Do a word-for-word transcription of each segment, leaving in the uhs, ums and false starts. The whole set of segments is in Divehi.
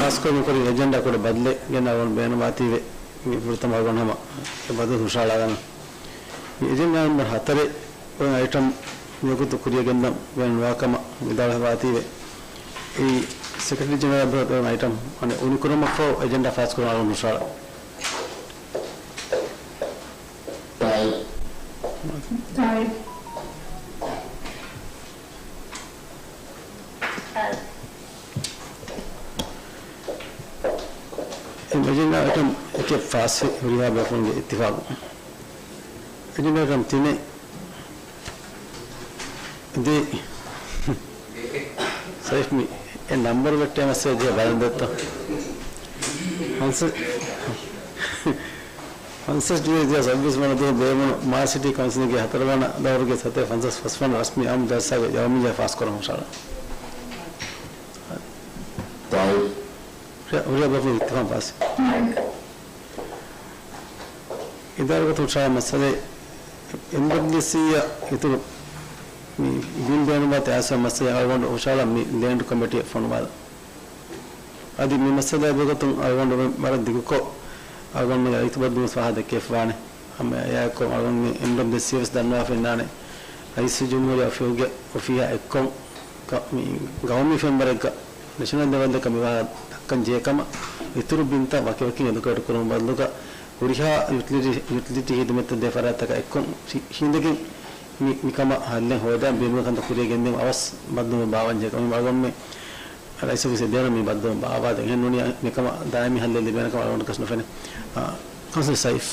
ފާސްކުރުމުގެ ކުރިން އެޖެންޑާ ކުޑަ ބަދަލެއް ގެންނަވަން ބޭނުންވާތީވެ. މި ފުރަތަމަ އަޅުގަނޑު ހަމަ އެ ބަދަލު ހުށަހަޅާލާނަން. މި އެޖެންޑާ ނަމްބަރު ހަތަރެއް އޮތް އައިޓަމް މިވަގުތު ކުރިޔަށް ގެންދަން ބޭނުންވާ ކަމަށް ވިދާޅުވެފައިވާތީވެ. އެއީ ސެކްރެޓަރީ ޖެނެރަލް އަބަދު އައިޓަމް އަނެއް އުނިކުރުމަށްފަހު އެޖެންޑާ ފާސްކުރުން އަޅުގަނޑު ހުށަހަޅާ. ތާއީދު. ތާއީދު. އެ އެޖެންޑާ އައިޓަމް އެކެއް ފާސްވި ހުރިހާ ބޭފުޅުންގެ އިއްތިފާގުން. އެޖެންޑާ އައިޓަމް ތިނެއް ދި ސައިފް މި އެ ނަންބަރު ވެއްޓޭ މައްސަލަ ދިޔަ ބަލަން ދެއްތޯ؟ ފަންސަ-، ފަންސަސް ޖޫލައި ދުހަސް ސައްބީސް ވަނަ ދުވަހު ބޭއްވުނު މާލެ ސިޓީ ކައުންސިލްގެ ހަތަރު ވަނަ ދައުރުގެ ސަތޭކަ ފަންސާސް ފަސް ވަނަ ރަސްމީ އާއްމު ޖަލްސާގެ ޔައުމިއްޔާ ފާސްކުރަން ހުށަހަޅާ. ހުރި-، ހުރިހާ ބޭފުޅުން އިއްތިފާގުން ފާސް. އިދާރީގޮތުން ހުށަހަޅާ މައްސަލައެއް އެމްޑަބްލިއުސީއަށް އިތުރު މި ބިލް ބޭނުންވާތީ އާސާ މައްސަލައެއް އަޅުގަނޑު ހުށަހަޅާ މި ލޭންޑް ކޮމިޓީއަށް ފޮނުވާލަން. އަދި މި މައްސަލައާ ބެހޭގޮތުން އަޅުގަނޑު ވަރަށް ދިގުކޮށް އަޅުގަނޑުމެންގެ ރައްޔިތު ބައްދުމަސް ފާހަގަ ދެއްކެވިފަވާނެ. ހަމަ އެއާއެކު އަޅުގަނޑުމެން އެމްޑަބްލިއުސީ ވެސް ދަންނަވާފަ އިންނާނެ. ރައީސުލްޖުމްހޫރިއްޔާ އޮފީހުގެ، އޮފީހާ އެއްކޮށް މި ގައުމީ ފެންވަރެއްގަ ނެޝަނަލް ލެވެލްއަކަށް މި ވާހަކަ ދައްކަން ޖެހޭ ކަމަށް އިތުރު ބިންތައް ވަކިވަކިން އެލޮކޭޓް ކުރުމުގެ ބަދަލުގަ ހުރިހާ ޔުޓިލިޓީ، ޔުޓިލިޓީ ހިދުމަތްތައް ދޭ ފަރާތްތަކާ އެއްކޮށް ހި-، ހިނދެގެން މި، މިކަމަށް ހައްލެއް ހޯދާން ބިމުގެ ކަންތައް ކުރިޔަށް ގެންދިއުމަށް އަވަސް ބައްދުމަށް ބާވަންޖެހޭ ކަމަށް އަޅުގަނޑުމެން ރައީސް އޮފީސް ދޭނަ މި ބައްދުމަށް ބާވާދޭން. އެހެން ނޫނީ މިކަމަށް ދާއިމީ ހައްލެއް ލިބޭނެ ކަމަށް އަޅުގަނޑަކަސް ނުފެނޭ. އާ، ކައުންސިލް ސައިފް.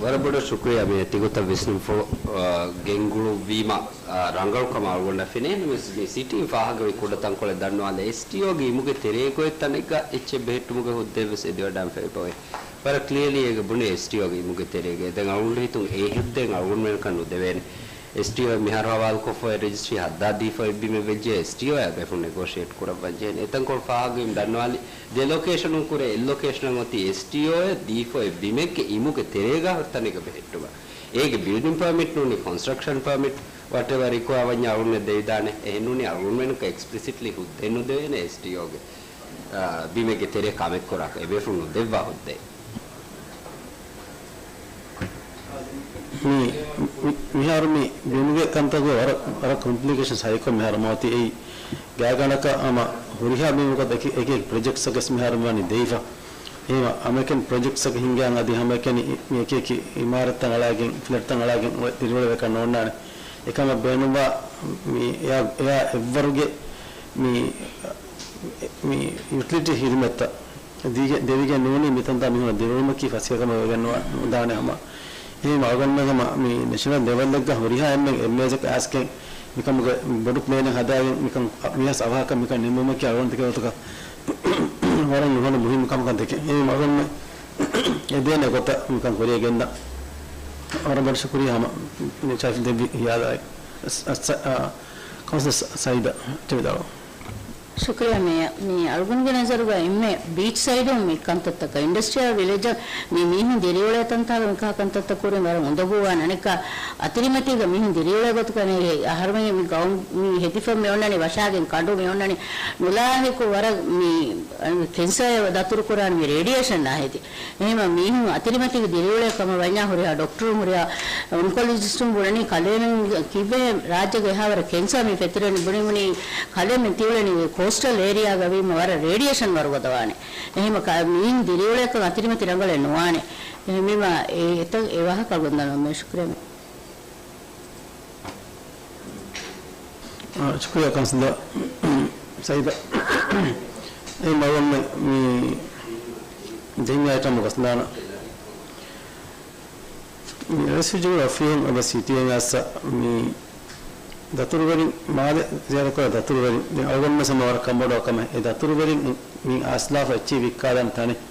ވަރަށް ބޮޑަށް ޝުކުރިއްޔާ މި ތިގޮތަށް ވިސްނުންފުޅު، އާ، ގެންގުޅުއްވީމަ، އާ، ރަނގަޅު ކަމަށް އަޅުގަނޑަށް ފެނޭ. ނަމަވެސް މި ސިޓީން ފާހަގަވި ކުޑަ ތަންކޮޅެއް ދަންނަވާލަން. އެސްޓީއޯގެ އިމުގެ ތެރޭގަ އޮތް ތަނެއްގަ އެއްޗެއް ބެހެއްޓުމުގެ ހުއްދައެއް ވެސް އެދިވަޑާން ފެވިފަ އޮތް. ވަރަށް ކްލިއަރލީ އޭގަ ބުނީ އެސްޓީއޯގެ އިމުގެ ތެރޭގަ. ދެން އަޅުގަނޑު ހިތުން އެ ހުއްދައެއް އަޅުގަނޑުމެންކަން ނުދެވޭނެ. އެސްޓީއޯ މިހާރު ހަވާލުކޮށްފައި ރަޖިސްޓްރީ ހައްދާދީފައި ބިމެއް ވެއްޖެ އެސްޓީއޯއާ ބޭފުޅުން ނެގޯޝިއޭޓް ކުރައްވަންޖެހޭނެ. އެތަންކޮޅު ފާހަގަވީމަ ދަންނަވާލި ދެ ލޮކޭޝަނުން ކުރެ އެއް ލޮކޭޝަނަށް އޮތީ އެސްޓީއޯއެއް ދީފައި ބިމެއްގެ އިމުގެ ތެރޭގަ ހުރި ތަނެއްގަ ބެހެއްޓުމަށް. އޭގެ ބިލްޑިން ޕާމިޓް ނޫނީ ކޮންސްޓްރަކްޝަން ޕާމިޓް ވަޓެވަރ ރިކުއާ ވަންޏާ އަޅުގަނޑުމެން ދެވިދާނެ. އެހެންނޫނީ އަޅުގަނޑުމެންނަކަށް އެކްސްޕްލިސިޓްލީ ހުއްދައެއް ނުދެވޭނެ އެސްޓީއޯގެ، އާ، ބިމެއްގެ ތެރޭ ކަމެއް ކުރާކަށް އެބޭފުޅުން ނުދެއްވާ ހުއްދައެއް. މި، މި، މިހާރު މި ބިމުގެ ކަންތަކުގެ ވަރަށް، ވަރަށް ކޮމްޕްލިކޭޝަންސް ހައިކޮށް މިހާރު މައޮތީ އެއީ ގާތްގަނޑަކަށް ހަމަ ހުރިހާ ބިމަކަށް އެކި، އެކި ޕްރޮޖެކްޓްސް ވެސް މިހާރު މިވަނީ ދެވިފަ. އެހެންވެ ހަމައެކަނި ޕްރޮޖެކްޓްސް ހިންގާ އަދި ހަމައެކަނި މި އެކި އެކި އިމާރަތްތައް އަޅާގެން، ފްލެޓްތައް އަޅާގެން އޮތް ދިރިއުޅެވޭކަށް ނޯންނާނެ. އެކަމަށް ބޭނުންވާ މި އެއާ، އެއާ އެއްވަރުގެ މި، މި ޔުޓިލިޓީ ހިދުމަތްތައް ދީގެ، ދެވިގެން ނޫނީ މިތަންތާ މީހުންނަށް ދިރިއުޅުމަކީ ފަސޭހަކަމަށް ވެގެން ނުވާ، ނުދާނެ ހަމަ. އެހެންވީމަ އަޅުގަނޑުމެން ހަމަ މި ނެޝަނަލް ލެވެލްއެއްގަ ހުރިހާ އެންމެން އެއް މޭޒަކަށް އައިސްގެން މިކަމުގެ ބޮޑު ޕްލޭނެއް ހަދާގެން މިކަން މިހާސް އަވަހަކަށް މިކަން ނިންމުމަކީ އަޅުގަނޑު ތިކެ ގޮތަކަށް ވަރަށް ނުހަނު މުހިއްމު ކަމަކަށް ދެކެން. އެހެންވީމަ އަޅުގަނޑުމެން އެދޭނެ ގޮތަށް މިކަން ކުރިޔަށް ގެންދަން. ވަރަށް ބޮޑަށް ޝުކުރިއްޔާ ހަމަ މި ޝައިފް ދެއްވި ހިޔާލާއި. އަ، އަ، ކައުންސިލަރ ސައިދަށް ވިދާޅުވާ. ޝުކުރިއްޔާ މޭޔަރ. މި އަޅުގަނޑުގެ ނަޒަރުގަ އެންމެ ބީޗް ސައިޑުން މި ކަންތައްތަކަށް، އިންޑަސްޓްރިއަލް ވިލެޖަށް މި މީހުން ދިރިއުޅޭ ތަންތާގަ މިކަހަލަ ކަންތައްތައް ކުރިން ވަރަށް އުނދަގޫވާނެ. އަނެއްކާ އަތިރިމަތީގަ މީހުން ދިރިއުޅޭ ގޮތުގަ ނޭނގޭ އަހަރުމެން މި ގައުމު މި ހެދިފަ މި އޮންނަނީ ވަށާގެން ކަނޑު މި އޮންނަނީ ނުލާހިކު ވަރަށް މި ކެންސަރ ދަތުރު ކުރާނެ މި ރޭޑިއޭޝަން އާ ހެދި. އެހެންވީމަ މީހުން އަތިރިމަތީގަ ދިރިއުޅޭ ކަމަށް ވަންޏާ ހުރިހާ ޑޮކްޓަރުން ހުރިހާ އޮންކޮލޮޖިސްޓުން ބުނަނީ ކަލޭމެން ކިބޭ ރާއްޖޭގަ އެހާވަރަށް ކެންސަރ މި ފެތުރެނީ ބުނި ބުނީ ކަލޭމެން ތިއުޅެނީ ކޯސްޓަލް އޭރިއާގަ ވީމަ ވަރަށް ރޭޑިއޭޝަން ވަރުގަދަވާނެ. އެހެންވީމަ ކަ-، މީހުން ދިރިއުޅޭކަށް އަތިރިމަތި ރަނގަޅެއް ނުވާނެ. އެހެންވީމަ އެ އެތައް އެ ވާހަކަ އަޅުގަނޑު ދަންނަވަން ޝުކުރިއްޔާ. އާ، ޝުކުރިއްޔާ ކައުންސިލަރ ސައިދަށް. އެ މަގުން މި، މި ދެން އައިޓަމް ގަސްލާނަ. މި ރައީސުލްޖުމްހޫރިއްޔާ އޮފީހުން އެބަ ސިޓީއެއް އައްސަ މި ދަތުރުވެރިން މާލެ ޒިޔާރަތްކުރާ ދަތުރުވެރިން ދެން އަޅުގަނޑުމެން ހަމަ ވަރަށް ކަންބޮޑުވާ ކަމެއް. އެ ދަތުރުވެރިން މި އަސްލާފަ އެއްޗެހި ވިއްކާލަން ތަނެއް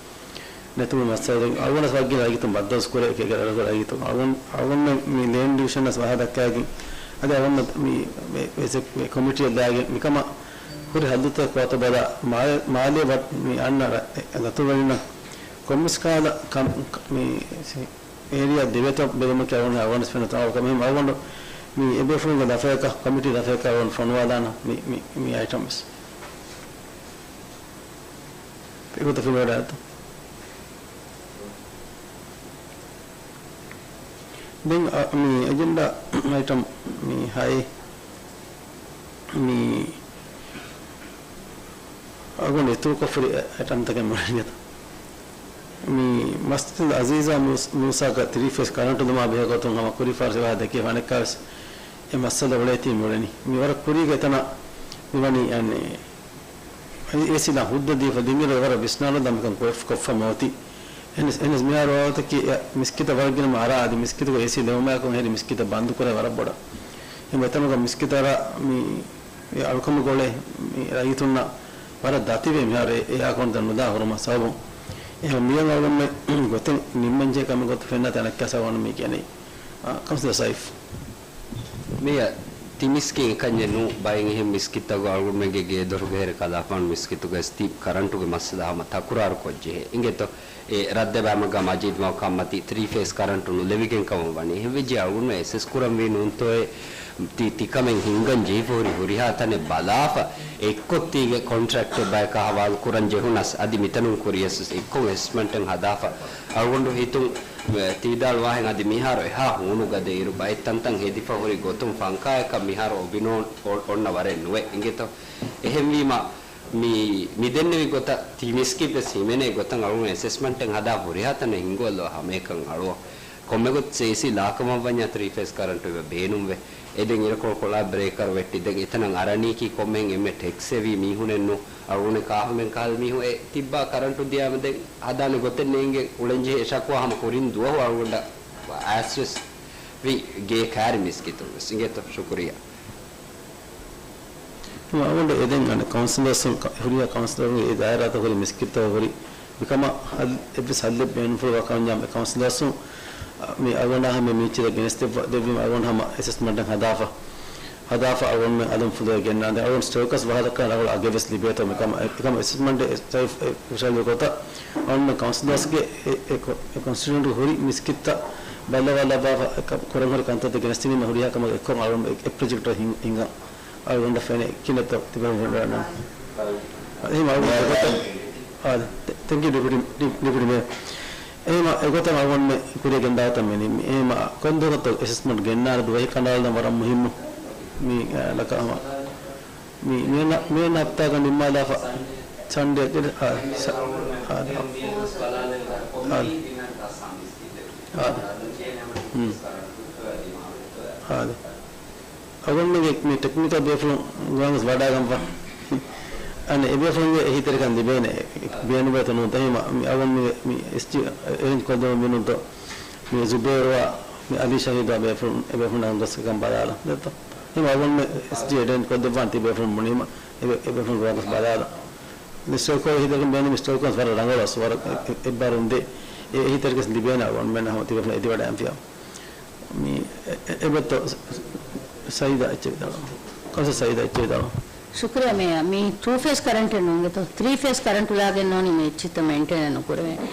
ނެތުމުގެ މައްސަލަ ދެން އަޅުގަނޑަށް ވައްގިން ރައްޔިތުން ބައްދަލުސް ކުރޭ އެކި ރަށް ރަށް ރައްޔިތުން އަޅުގަނޑު، އަޅުގަނޑުމެން މި ލޭންޑް ޑިވިޝަނަށް ވަހާ ދައްކާގެން އަދި އަޅުގަނޑު މި، މި، މި ކޮމިޓީއަށް ލާގެން މިކަމަށް ހުރި ހައްލުތައް ގޮތަށް ބަލާ މާލެ، މާލެ ވަ-، މި އަންނަ ރަ-، ދަތުރުވެރިންނަށް ކޮންމެސް ކަހަލަ ކަން، މި އޭރިއާ ދެވޭތޯ ބެލުމަކީ އަޅުގަނޑު އަވަރނަސް ފެންނަ ތަނަކަށް. އެހެން އަޅުގަނޑު މި އެބޭފުޅުންގެ ލަފަޔަކަށް، ކޮމިޓީ ލަފަޔަކަށް އަޅުގަނޑު ފޮނުވާލާނަން މި، މި، މި އައިޓަމް ވެސް. އެގޮތަށް ފިލުވަޑައިގަތަ. ދެން އަ، މި އެޖެންޑާ އައިޓަމް މި ހައެއް މި އަޅުގަނޑު އިތުރުކޮށްފައި އައިޓަމްތަކެއް މި މަސްޖިދުލް އަޒީޒާ މޫސް، މޫސާގަ ތްރީ ފޭސް ކަރަންޓު ދަމާ ބެހޭ ގޮތުން ހަމަ ކުރި ފާރިސް ވާހަކަ ދެކެވި އަނެއްކާވެސް އެ މައްސަލަ އުޅޭތީ މިއުޅެނީ. މިވަރަށް ކުރީގެ އެތަނަށް މިވަނީ އެ އޭސީ ލާން ހުއްދަ ދީފަ ދިންއިރު ވަރަށް ވިސްނާލަން ދާ މިކަން ކޮށް، ކޮށްފަ މިއޮތީ. އެހެނަސް، އެހެނަސް މިހާރު ވާގޮތަކީ އެ މިސްކިތަށް ވަރަށް ގިނަ އަރާ އަދި މިސްކިތުގަ އޭސީ ލެވުމާއެކު އެހެރީ މިސްކިތަށް ބަންދުކުރެވޭ ވަރަށް ބޮޑަށް. އެހެންވެ އެތަނުގަ މިސްކިތަށް އަރާ މި އެ އަޅުކަމުގަ އުޅޭ މި ރައްޔިތުންނަށް ވަރަށް ދަތިވޭ މިހާރު އެ، އެ އާކަމަށް ނުދާ ހުރުމަށް ސަބަބުން. އެ މިއަށް އަޅުގަނޑުމެން ގޮތެއް ނިންމަންޖެހޭ ކަމެއް ގޮތަށް ފެންނާތީ އަނެއްކާވެސް އަޅުގަނޑު މި ކިޔަނީ. އާ، ކައުންސިލަރ ސައިފް. މިއަށް ތި މިސްކިތް އެކަންޏެއް ނޫ، ބައެއް އެހެން މިސްކިތްތަކުގަ އަޅުގަނޑުމެންގެ ގޭދޮރުގެ ހެރި ކަލާފާނު މިސްކިތުގައި ތި ކަރަންޓުގެ މައްސަލަ ހަމަ ތަކުރާރު ކޮށްޖެހޭ. އިނގޭތޯ؟ އެ ރައްދެބައިމަގާ މަޖީދު މަގު ކަންމަތީ ތްރީ ފޭސް ކަރަންޓު ނުލެވިގެން ކަމަށް ވަނީ. އެހެންވެއްޖެ އަޅުގަނޑު އެސެސް ކުރަންވީ ނޫންތޯއޭ؟ ތި، ތިކަމެއް ހިންގަން ޖެހިފަ ހުރި ހުރިހާ ތަނެއް ބަލާފަ، އެއްކޮށް ތީގެ ކޮންޓްރެކްޓެއް ބަޔަކާ ހަވާލު ކުރަން ޖެހުނަސް، އަދި މިތަނުން ކުރިޔަސް އެއްކޮށް އެސެސްމަންޓެއް ހަދާފަ، އަޅުގަނޑު ހިތުން ތި ވިދާޅުވާހެން އަދި މިހާރު އެހާ ހޫނުގަދައިރު ބައެއް ތަންތަން ހެދިފަ ހުރި ގޮތުން ފަންކާޔަކަށް މިހާރު އޮބި ނޯން އޮ، އޮންނަ ވަރެއް ނުވޭ. އިނގޭތޯ؟ އެހެންވީމަ، މި، މި ދެންނެވި ގޮތަށް ތި މިސްކިތް ވެސް ހިމެނޭ ގޮތަށް އަޅުގަނޑު އެސެސްމަންޓެއް ހަދާ ހުރިހާ ތަނެއް ހިންގުވައްލަވާ ހަމައެކަން އަޅުވަ. ކޮންމެ ގޮތަސް އޭސީ ލާކަމަށް ވަންޏާ ތްރީ ފޭސް ކަރަންޓު އެބަ ބޭނުންވޭ. އެ ދެން އިރަކޮޅު ކޮޅާ ބްރޭކަރު ވެއްޓި ދެން އެތަނަށް އަރަނީކީ ކޮންމެހެން އެންމެ ޓެކްސް އެވީ މީހުނެއްނު. އަޅުގަނޑު ކާފަމެން ކަހަލަ މީހުން އެ ތިއްބާ ކަރަންޓު ދިޔާމަ ދެން ހަދާނެ ގޮތެއް ނޭނގެ އުޅެންޖެހޭ ޝަކުވާ ހަމަ ކުރިން ދުވަހު އަޅުގަނޑަށް އައިސްވެސް ވި ގޭ ކާރި މިސްކިތުން ވެސް. އިނގޭތޯ؟ ޝުކުރިއްޔާ. އަޅުގަނޑު އެދެން އަނެއް ކައުންސިލަރސް، ހުރިހާ ކައުންސިލަރުން އެ ދާއިރާތައް ހުރި މިސްކިތްތައް ހުރި މިކަމަށް ހަލް، އެއްވެސް ހައްލެއް ބޭނުންފުޅުވާ ކަމަށް އެ ކައުންސިލަރސް މި އަޅުގަނޑާ ހަމަ މީޗިލަ ގެނެސް ދެއްވ، ދެއްވީމަ އަޅުގަނޑު ހަމަ އެސެސްމަންޓެއް ހަދާފަ، ހަދާފަ އަޅުގަނޑުމެން އަލުން ފުދޭ ގެންނާނދޭ. އަޅުގަނޑު ސްޓޯކަސް ވާހަކަ ރަނގަޅު އަގެއް ވެސް ލިބޭތޯ މިކަމަށް، އެކަމަށް އެސެސްމަންޓެއް ސައިފް އެ ކުށަލު ގޮތަށް އަޅުގަނޑުމެން ކައުންސިލަރސްގެ އެ، އެ ކޮ، އެ ކޮންސްޓިޓުއެންޓް ހުރި މިސްކިތްތައް ބައްލަވާލައްވާފަ، އެ ކަ، ކުރަން ހުރި ކަންތައްތައް ގެނެސްދިނީމަ ހުރިހާ ކަމަކަށް އެއްކޮށް އަޅުގަނޑު އެ، އެ ޕްރޮޖެކްޓަށް ހިން، ހިނގާ. އަޅުގަނޑަށް ފެނޭ ކިނެތޯ ތިބެ ހުންނަން. އެހެން އަޅުގަނޑު ގޮތަށް، އާ، ތެ، ތެންކް ޔޫ ޑެޕިއުޓީ، ޑި، ޑެޕިއުޓީ މޭޔަރ. އެހެން އެގޮތަށް އަޅުގަނޑުމެ ކުރިޔަށް ގެންދާ ގޮތަށް މި، މި، އެހެން ކޮން ދުވަހަކަށްތޯ އެސެސްމަންޓް ގެންނާނެ ދުވަހެއް ކަނޑައަޅަން ވަރަށް މުހިއްމު. މި، އާ، ލަކަ ހަމަ. މި، މިއަންނަ، މިއަންނަ ހަފްތާގަ ނިންމާލާފަ ސަންޑޭ އެއް، އާ، ސަ، އާ، އާ، އާ. އާ. އަޅުގަނޑުމެންގެ މި ޓެކްނިކަލް ބޭފުޅުން ގޮވަން ވެސް ވަޑާގަންފަ. އަނެއް އެބޭފުޅުންގެ އެހީތެރިކަން ލިބޭނެ. ބޭނުންވޭތޯ ނޫންތޯ އެހެން މި އަޅުގަނޑުމެންގެ މި އެސްޖީ އެރޭންޖް ކޮށްދެމުން މިނޫންތޯ މި ޒުބޭރުއާ މި އަލީ ޝަހީދުއާ ބޭފުޅުން އެބޭފުޅުންނާ ގޮސް އެކަން ބަލާލަން ދެއްތޯ. އެހެން އަޅުގަނޑުމެން އެސްޖީ އެރޭންޖް ކޮށްދެއްވާން ތިބޭފުޅުން ބުނީމަ އެބޭ، އެބޭފުޅުން ގޮވާ ގޮސް ބަލާލަން. މި ސްޓޯކް އެހީތެރިކަން ބޭނުން މި ސްޓޯކް ވަރަށް ރަނގަޅު ވަރަށް އެ، އެ، އެއްބާރުން ދޭ. އެ އެހީތެރިކަން ލިބޭނެ އަޅުގަނޑުމެންނަށް ހަމަ ތިބޭފުޅުން އެދިވަޑައިގެންފިޔާ. މި އެ، އެ، އެބަތޯ ސައީދާ އެއްޗެއް ވިދާޅު. ކައުންސިލަރ ސައީދާ އެއްޗެއް ވިދާޅު. ޝުކުރިއްޔާ މޭޔަރ. މީ ޓޫ ފޭސް ކަރަންޓެއް ނޫންގެތޯ؟ ތްރީ ފޭސް ކަރަންޓު ލާގެން ނޫނީ މި އެއްޗިތައް މެއިންޓެނެއް ނުކުރެވޭނެ.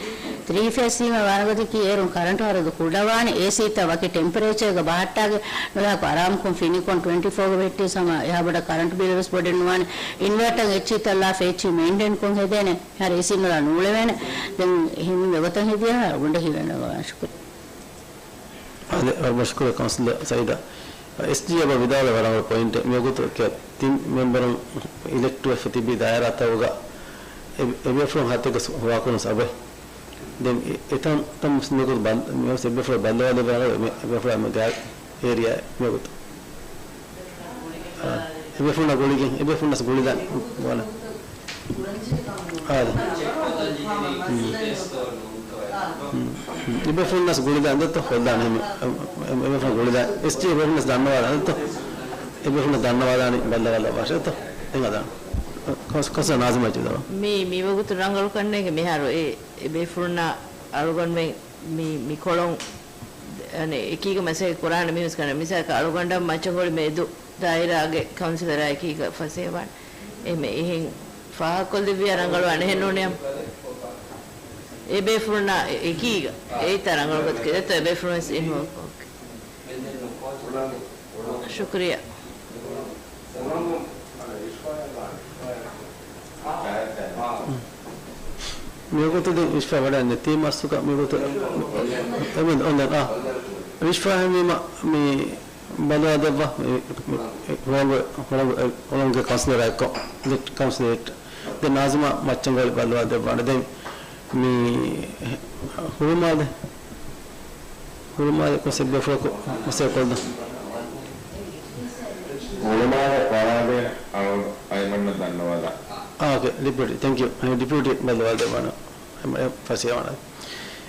ތްރީ ފޭސް ވީމަ ވާނެ ގޮތަކީ އޭރުން ކަރަންޓު ހަރަދު ކުޑަވާނެ، އޭސީތައް ވަކި ޓެމްޕަރޭޗަރގަ ބަހައްޓާގެ ނުލާކު އަރާމުކޮށް ފިނިކޮށް ޓްވެންޓީ ފޯގަ ވެއްޓި ސަމާ އެހާ ބޮޑަށް ކަރަންޓު ބިލު ވެސް ބޮޑެއް ނުވާނެ. އިންވާޓަރ އެއްޗިތައް ލާފަ އެއްޗި މެއިންޓެން ކޮށް ހެދޭނެ. ހަރި އޭސީ ނުލާ ނޫޅެވޭނެ. ދެން ހިމެން ވެގޮތަށް ހެދިޔާ އަޅުގަނޑަށް ހީވެން ޝުކުރިއްޔާ. އާދެ، ވަރަށް މަޝްކޫރު ކައުންސިލަރ ސައީދާ. އެސްޖީ އެބަ ވިދާޅުވި ވަރަށް ބޮޑު ޕޮއިންޓެއް. މިވަގުތު ތިން މެމްބަރުން އިލެކްޓްވެފަ ތިބި ދާއިރާތަކުގަ އެ، އެބޭފުޅުން ހަތެއްގެ ހުވާކުރުން ސަބައި. ދެން އެ، އެތަން ތަން މިވަގުތު ބަން، މިވަގުތު އެބޭފުޅުން ބައްލަވާލެވޭ އެބޭފުޅާ އެ އޭރިއާ މިވަގުތު. އާ، އެބޭފުޅުންނާ ގުޅިގެން، އެބޭފުޅުންނަސް ގުޅިދާނެ. އާ. އާ. އެބޭފުޅުންނަސް ގުޅިދާނެ ދެއްތޯ ހޮއްލާނެ ހެމެ. އެ، އެ، އެބޭފުޅުން ގުޅިދާނެ. އެސްޖީ އެބޭފުޅުންނަސް ދަންނަވާލާނެ ދެއްތޯ. އެބޭފުޅުން ދަންނަވާލާނެ ބައްލަވާލާ ވާށޭ ދެއްތޯ. އެނގަދާނެ. ކޮސް، ކޮސް ނާޒިމާ އެއްޗެއް ދަންނަވާ. މީ، މިވަގުތު ރަނގަޅު ކަންނޭނގެ މިހާރު އެ، އެބޭފުޅުންނާ އަޅުގަނޑުމެން މި، މި ކޮޅުން އަނެއް އެކީގަ މަސައްކަތް ކުރާނެ މީހުން ކަންނޭނގެ. މިސާލަކަށް އަޅުގަނޑަށް މައްޗަށް ހުރި މެދު ދާއިރާގެ ކައުންސިލަރާ އެކީގަ ފަސޭހަވާން. އެހެން ފާހަގަކޮށްލެއްވިޔާ ރަނގަޅު އަނެއްހެން ނޫނޭ. އެބޭފުޅުންނާ އެކީގަ އެއީތާ ރަނގަޅު ގޮތަކީ ދެއްތޯ އެބޭފުޅުން ވެސް އިންވޯލްވް ކޮށް. ޝުކުރިއްޔާ. މިވަގުތު ދެން ރިޝްފާ ވަޑައިގެން ނެތީ މަސްތުކަ މިވަގުތު އެމެން އޮންލައިން އާ ރިޝްފާ ހެންވީމަ މި ބަލާލަދެއްވާ މި، މި، މި ހުޅަނގު، ހުޅަނގު، ހުޅަނގުގެ ކައުންސިލަރާ އެއްކޮށް، ލިޓް ކައުންސިލަރ ދެން ނާޒިމާ މައްޗަންގޮޅި ބަލާލަދެއްވާނެ. ދެން މި ހުޅުމާލެ، ހުޅުމާލެ ކޮން ސެއް ބޭފުޅަކު މަސައްކަތް ކޮށްދާ؟ ހުޅުމާލެ ފަރާތް އަޅު އައިމަންނަށް ދަންނަވާލާ. އާ، އޯކޭ، ޑިޕިއުޓީ، ތެންކް ޔޫ. އަނެއް ޑިޕިއުޓީ ބަލާލަދެއްވާނެ. ފަސޭހަވާނެ.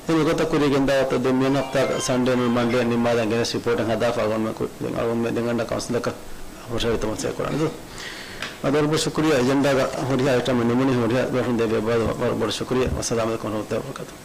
އެ ނުކުތާ ކުރީގެން ދާވަތަށް ދެން މިއަންނަ ހަފްތާގަ ސަންޑޭ ނޫން މަންޑޭ ނިންމާލަން ގެނެސް ރިޕޯޓެއް ހަދާފަ އަޅުގަނޑުމެން ކު-، ދެން އަޅުގަނޑުމެން ދެން އަންނަ ކައުންސިލަކަށް ހުށަހެޅިތަން މަސައްކަތް ކުރާނެ. އަދި ވަރަށް ބޮޑަށް ޝުކުރިއްޔާ އެޖެންޑާގަ ހުރިހާ އައިޓަމެއް ނިމުނީ ހުރިހާ ބޭފުޅުން ދެއްވި ވަރަށް، ވަރަށް ބޮޑަށް ޝުކުރިއްޔާ. ވައްސަލާމް ޢަލައިކުމް ވަރަޙްމަތުﷲ ވަބަރަކާތުހު.